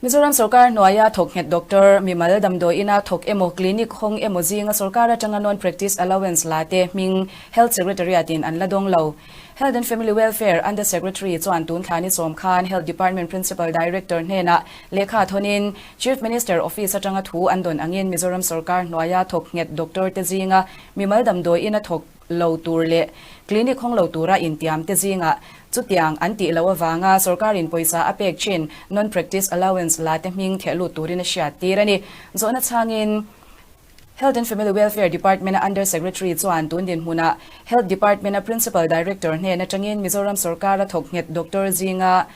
Mizoram sorkar hnuaia thawk nghet doctor, mimal damdawi ina thawk emaw clinic hawng emaw zinga sorkar atanga non-practice allowance la te hming Health Secretariat in an la dawng lo. Health and Family Welfare Under Secretary chuan tun thla ni sawm khan Health Department Principal Director hnenah lehkha thawnin Chief Minister Office atanga thu an dawn angin Mizoram sorkar hnuaia thawk nghet doctor te zinga mimal damdawi ina thawk lo tur leh clinic hawng lo tura intiam te zingah chutiang an tih loh avanga sorkarin pawisa a pek thin non-practice allowance la te hming theh lut turin a hriat tir a ni. Zawhna chhangin Health and Family Welfare Department-a Under Secretary chuan tun dinhmunah Health Department-a Principal Director hnen atangin Mizoram sorkara thawk nghet doctor zinga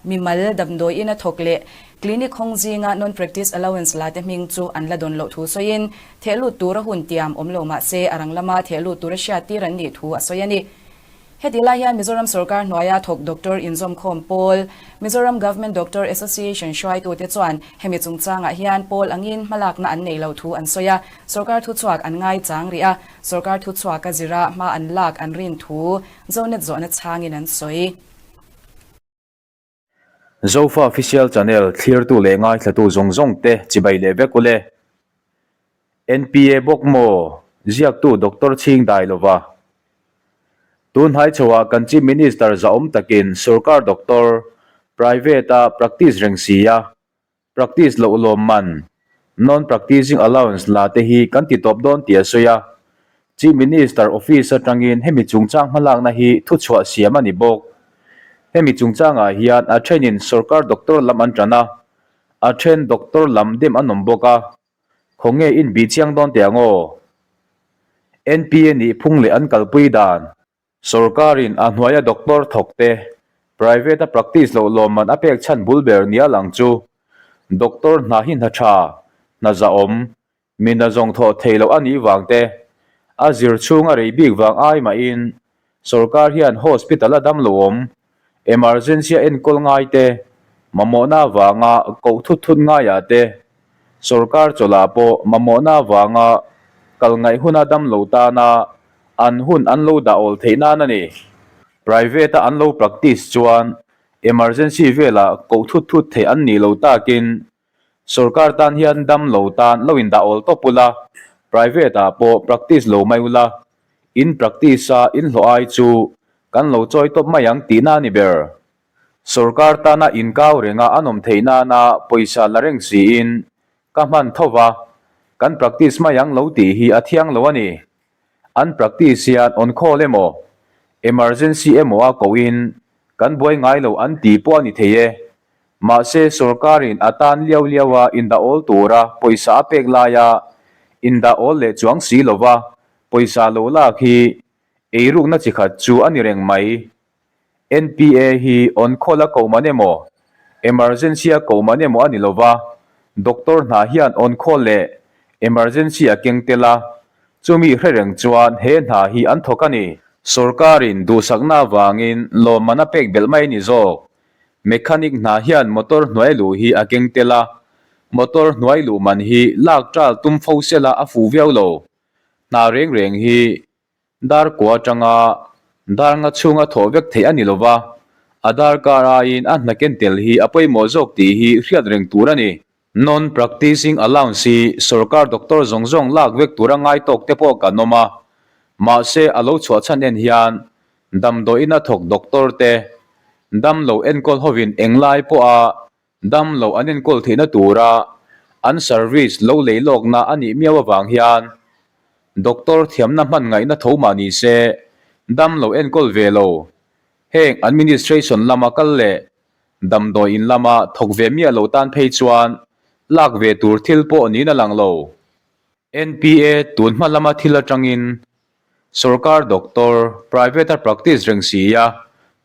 Mimal damdawiin a thawk leh clinic hawng zinga non-practice allowance la te hming chu an la dawn loh thu sawiin, theh lut tura hun tiam awm lo mah se a rang lama theh lut tura hriat tir an nih thu a sawi a ni. Heti lai hian Mizoram sorkar hnuaia thawk doctor inzawmkhawm pawl, Mizoram Government Doctor Association hruaitute chuan hemi chungchangah hian pawl angin hmalakna an nei lo thu an sawi a, sorkar thuchhuak an ngaichang rih a, sorkar thuchhuaka zira hma an lak an rin thu Zonet zawhna chhangin an sawi. Zofa Official Channel thlirtu leh ngaithlatu zawng zawng te chibai leh vek ule. NPA bawk maw? Ziaktu Doctor Chhing dai lova. Tun hnai chhoah kan Chief Minister zahawm takin Sorkar Doctor, Private a practice reng si a, Practice loh lawm man, Non-practicing allowance la te hi kan ti tawp dawn tih a sawi a. Chief Minister Office atangin hemi chungchang hmalakna hi thuchhuah siam a ni bawk. Hemi chungchangah hian a thenin sorkar doctor lam an tan a, a then doctor lam dem an awm bawk a. Khawnge in bih chiang dawn teh ang aw? NPA nih phung leh an kalpui dan. Sorkarin a hnuaia doctor thawk te private a practice loh lawmman a pek chhan bul ber nia lang chu doctor hna hi hna tha, hna zahawm, mi hna zawng thawh thei loh a nih vang te, a zir chhung a rei bik vang ai mahin sorkar hian hospital a dam lo awm, emergency a enkawl ngai te, mamawhna avanga koh thut thut ngaiah te, sorkar chawlh ah pawh mamawhna avanga kal ngaih huna dam lo tana An hun an lo dah awl theih nan a ni. Private a an lo practice chuan emergency velah koh thut thut theih an nih lo takin sorkar tan hian dam lo tan lo in dah awl tawp ula, private ah pawh practice lo mai ula, in practice a in hlawh ai chu kan lo chawi tawp mai ang tihna a ni ber. Sorkar tana inkau renga an awm theih nana pawisa la reng siin ka hman tho va, kan practice mai ang lo tih hi a thiang lo a ni. An practice hian on call emaw, emergency emaw a kohin kan buai ngai lo an ti pawh a ni thei e. Mahse sorkarin a tan liau liau a indah awl tura pawisa a pek laia indah awl leh chuang si lova pawisa lo lak hi eirukna chi khat chu a ni reng mai. NPA hi on call a koh man emaw, emergency a koh man emaw a ni lova, doctor hna hian on call leh emergency a keng tel a, chumi hre reng chuan he hna hi an thawk a ni. Sorkarin duhsakna avangin lawmman a pek belh mai a ni zawk. Mechanic hna hian motor hnuai luh hi a keng tel a, motor hnuai luh man hi lak ṭal tum fo sela a fuh viau lo. Hna reng reng hi Dar kua atanga dar nga chhunga thawh vek theih a ni lova, a darkar aiin a hna ken tel hi a pawimawh zawk tih hi hriat reng tur a ni. Non-practicing allowance hi sorkar doctor zawng zawng lak vek tura ngai tawk te pawh kan awm a, mahse a lo chhuah chhan en hian damdawiin a thawk doctor te damlo enkawl hovin englai pawha Dam lo an enkawl theihna tura an service lo lei lawkna a nih miau avang hian doctor thiamna hman ngaihna tho mah ni se dam lo enkawl ve lo. Heng administration lama kal leh damdawi in lama thawk ve miah lo tan phei chuan lak ve tur thil pawh niin a lang lo. NPA tun hma lama thil atangin sorkar doctor private a practice reng si a,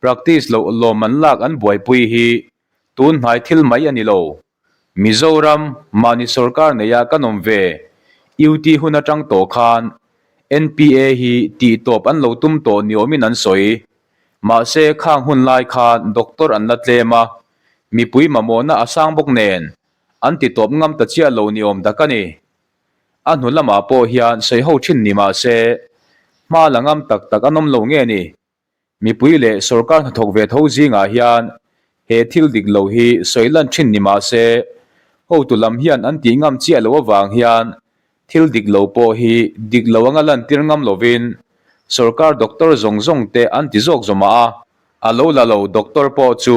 practice loh lawm an lak an buaipui hi Tun hnai thil mai a ni lo. Mizoram, mahni sorkar neia kan awm ve, UT hun atang tawh khan NPA hi tih tawp an lo tum tawh ni awmin an sawi. Mahse khang hun lai khan doctor an la tlem a, mipui mamawhna a sang bawk nen an ti tawp ngam ta chiah lo ni awm tak a ni. A hnu lamah pawh hian sawi ho thin ni mahse hma la ngam tak tak an awm lo nge ni? Mipui leh sorkar hnathawk ve tho zingah hian He thil dik lo hi sawi lan thin ni mah se, hotu lam hian an tih ngam chiah loh avang hian thil dik lo pawh hi dik lo anga lantir ngam lovin sorkar doctor zawng zawng te an ti zawk zawmah a, a lo la lo doctor pawh chu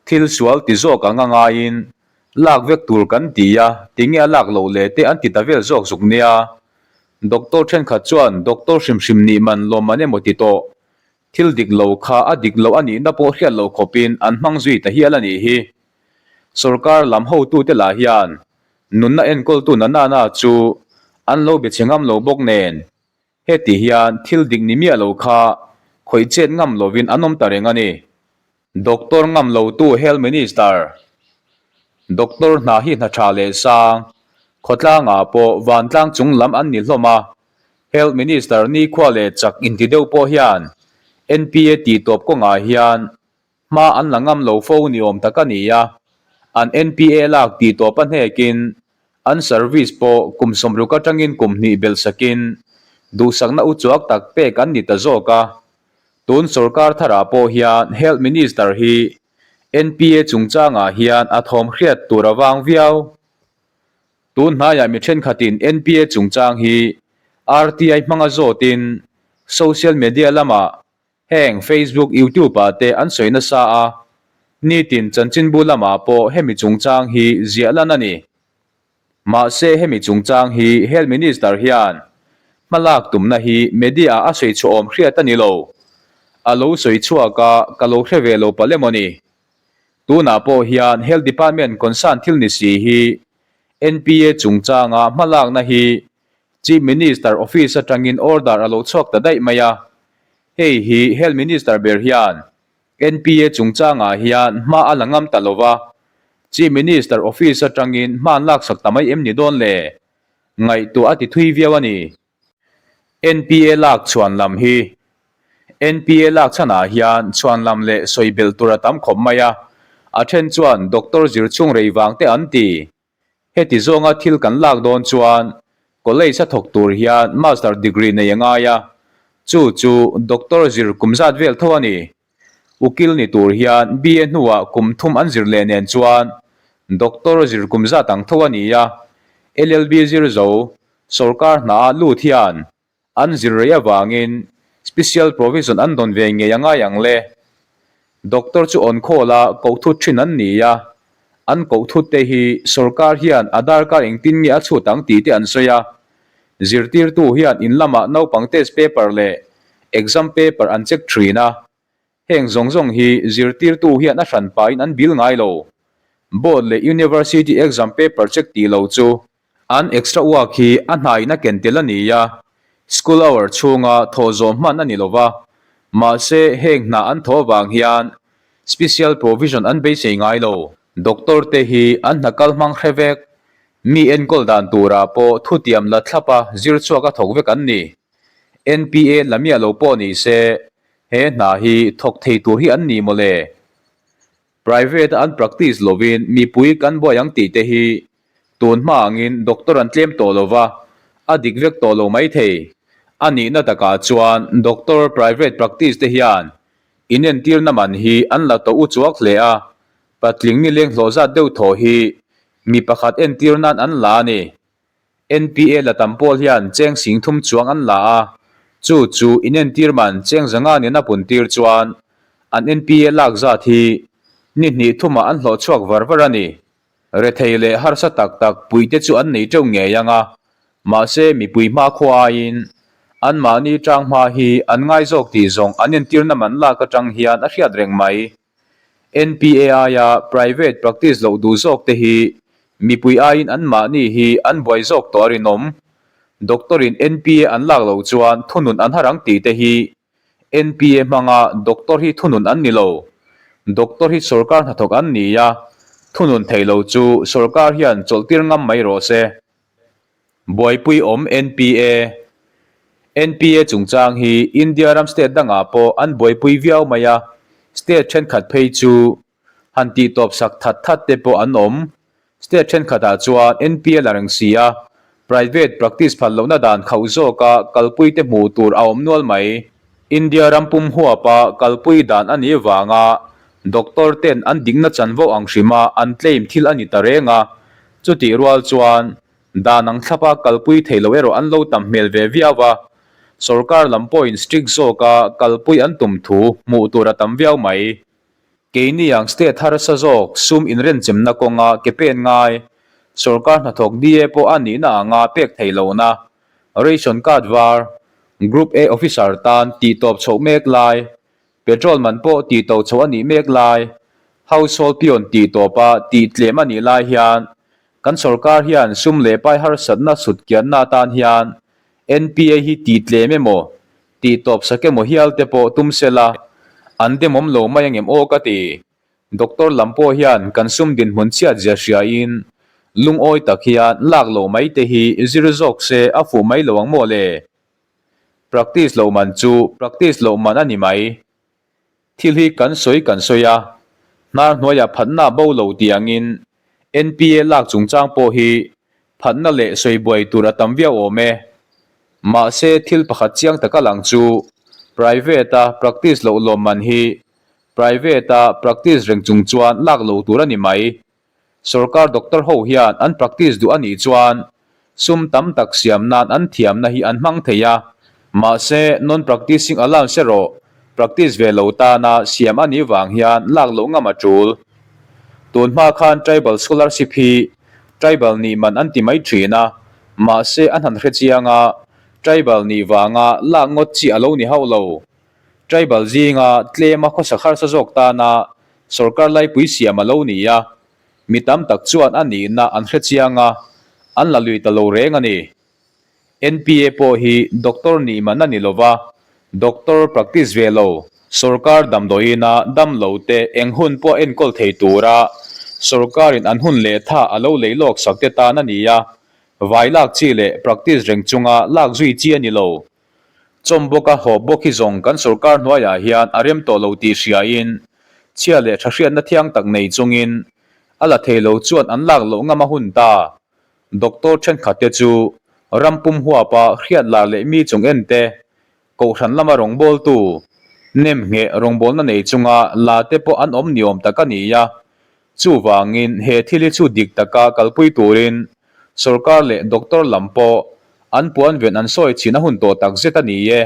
thil sual ti zawk anga ngaiin lak vek tur kan ti a, tinge a lak loh leh te an ti ta vel zawk zuk nia. Doctor thenkhat chuan doctor hrim hrim nih man lawm an emaw ti tawh. Thil dik lo kha a dik loh a nihna pawh hriat loh khawpin an hmang zui ta hial a nih hi. Sorkar lam hotute lah hian nunna enkawltu na nana chu an lo be che ngam lo bawk nen, heti hian thil dik ni miah lo kha khawih chet ngam lovin an awm ta reng a ni. Doctor ngam lotu Health Minister Doctor hna hi hna tha leh sang, khawtlangah pawh vantlang chung lam an ni hlawm a, Health Minister nikhua leh chak inti deuh pawh hian NPA tih tawp kawngah hian hma an la ngam lo fo ni awm tak a ni a, an NPA lak tih tawp a hnekin an service pawh kum 60 atangin kum hnih belh sakin duhsakna uchuak tak pek an ni ta zawk a. Tun sorkar tharah pawh hian Health Minister hi NPA chungchangah hian a thawm hriat tur a vang viau. Tun hnaiah mi thenkhatin NPA chungchang hi RTI hmanga zawtin social media lamah heng Facebook, YouTube ah te an sawi nasa a, nitin chanchinbu lamah pawh hemi chungchang hi ziah lan a ni. Mahse hemi chungchang hi Health Minister hian hmalak tumna hi media ah a sawi chhuah awm hriat a ni lo. A lo sawi chhuak a, ka lo hre ve lo palh emaw ni? Tunah pawh hian Health Department concern thil ni si hi NPA chungchanga hmalakna hi Chief Minister Office atangin order a lo chhuak ta daih mai a. Hei hi Health Minister ber hian NPA chungchangah hian hma a la ngam ta lo va, Chief Minister Office atangin hma an laksak ta mai em ni dawn le? Ngaihtuah a ti thui viau a ni. NPA lak chhuan lam hi NPA lak chhanah hian chhuan lam leh sawi belh tur a tam khawp mai a, a then chuan doctor zir chhung rei vang te an ti. Heti zawnga thil kan lak dawn chuan college a thawk tur hian master degree nei a ngai a, chu chu doctor zir kum zat vel tho a ni. Ukil ni tur hian BA hnuah kum thum an zir leh nen chuan doctor zir kum zat ang tho a ni a, LLB zir zo Sorkar hna ah lut hian an zir rei avangin special provision an dawn ve ngei a ngai ang le. Doctor chu on call a koh thut thin an ni a, an koh thut te hi sorkar hian a darkar engtin nge a chhut ang tih te an sawi a. Zirtirtu hian in lamah naupang test paper leh exam paper an check thin a, heng zawng zawng hi zirtirtu hian a hran pahin an bil ngai lo. Board leh University exam paper check tih lo chu An extra work hi a hnaiin a ken tel a ni a, school hour chhunga thawh zawh hman a ni lo va, mahse heng hna an thawh avang hian special provision an beisei ngai lo. Doctor te hi an hna kal hmang hre vek, mi enkawl dan turah pawh thutiam la thlap a zir chhuak a thawk vek an ni. NPA la miah lo pawh ni se he hna hi thawk thei tur hi an ni mawle. Private a an practice lovin mipui kan buai ang tih te hi tun hma angin doctor an tlem tawh lo va, a dik vek tawh lo mai thei. A nihna takah chuan doctor private practice te hian inentirna man hi an la tawh u chuak hle a, patling nileng hlawh zat deuh thaw hi mi pakhat entir nan an la a ni. NPA la tam pawl hian cheng sing thum chuang an la a, chu chu inentir man cheng zanga nen a pun tir chuan an NPA lak zat hi ni hnih thumah an hlawh chhuak var var a ni. Rethei leh harsa tak tak puite chu an nei teuh ngei ang a, mahse mipui hmakhua aiin anmahni tang hma hi an ngai zawk tih zawng an entirna man lak atang hian a hriat reng mai. NPA aia private practice loh duh zawk te hi mipui aiin anmahni hi an buai zawk tawh a rinawm. Doctor in NPA an lak loh chuan thunun an har ang tih te hi NPA hmanga doctor hi thunun an ni lo. Doctor hi sorkar hnathawk an ni a, thunun thei lo chu sorkar hian chawlhtir ngam mai rawh se. Buaipui awm NPA NPA chungchang hi India ram state dangah pawh an buaipui viau mai a, state thenkhat phei chu han tihtawp sak that that te pawh an awm. State thenkhatah chuan NPA la reng si a, private practice phal lohna dan khauh zawka kalpui te hmuh tur a awm nual mai. India ram pum huapa kalpui dan a nih vanga. Doctor ten an dikna chanvo ang hrima an claim thil a ni ta reng a, chutih rual chuan dan ang thlapa kalpui thei lo erawh an lo tam hmel ve viau a, sorkar lam pawhin strict zawka kalpui an tum thu hmuh tur a tam viau mai. Keini ang state harsa zawk sum inrenchemna kawnga ke pen ngai, sorkar hnathawk DA pawh a nihna anga pek theih lohna, ration card var, Group A officer tan tihtawp chhoh mek lai, Petrol man pawh tih to chho a nih mek lai, household peon tih tawpa tih tlem a nih lai hian kan sorkar hian sum leh pai harsatna sut kianna atan hian NPA hi tih tlem emaw, tih tawp sak emaw hial te pawh tum sela an demawm lo mai angem aw ka ti. Doctor lam pawh hian kan sum dinhmun chhiat zia hriain lungawi tak hian lak loh mai te hi zir zawk se a fuh mai lo ang maw le? Practice loh man chu practice loh man a ni mai. Thil hi kan sawi kan sawi a, hnar hnuaiah phatna bo lo tih angin NPA lak chungchang pawh hi phatna leh sawi buai tur a tam viau awm e. Mahse thil pakhat chiang taka lang chu private-a practice loh lawm man hi private-a practice reng chung chuan lak lo tur a ni mai. Sorkar doctor ho hian an practice duh a nih chuan sum tam tak siam nan an thiamna hi an hmang thei a, mahse non-practicing allowance erawh practice ve lo tana siam a nih vang hian lak loh ngam a tul. Tun hma khan tribal scholarship hi tribal nih man an ti mai thin a, mahse an han hre chiang a, tribal nih vanga lak ngawt chi a lo ni hauh lo. Tribal zinga tlema khawsak harsa zawk tana Sorkar laipui siam a lo ni a, mi tam tak chuan a nihna an hre chiang a, an la lui ta lo reng a ni. NPA pawh hi doctor nih man a ni lo va, doctor practice ve lo, sorkar damdawiina dam lo te eng hun pawh enkawl thei tura sorkarin an hun leh tha a lo lei lawk sak te tan a ni a, vai lak chi leh practice reng chunga lak zui chi a ni lo. Chawm bawka haw bawk hi zawng kan sorkar hnuaiah hian a rem tawh lo tih hriain chhia leh tha hriatna thiang tak nei chungin a la thei lo chuan an lak loh ngam a hun ta. Doctor thenkhat te chu ram pum huapa hriat lar leh mi chung en te, kohhran lama rawngbawltu, nem ngheh rawngbawlna nei chunga la te pawh an awm ni awm tak a ni a. Chuvangin he thil hi chu dik taka kalpui turin sorkar leh doctor lam pawh an puan ven an sawi chhin a hun tawh tak zet a ni e.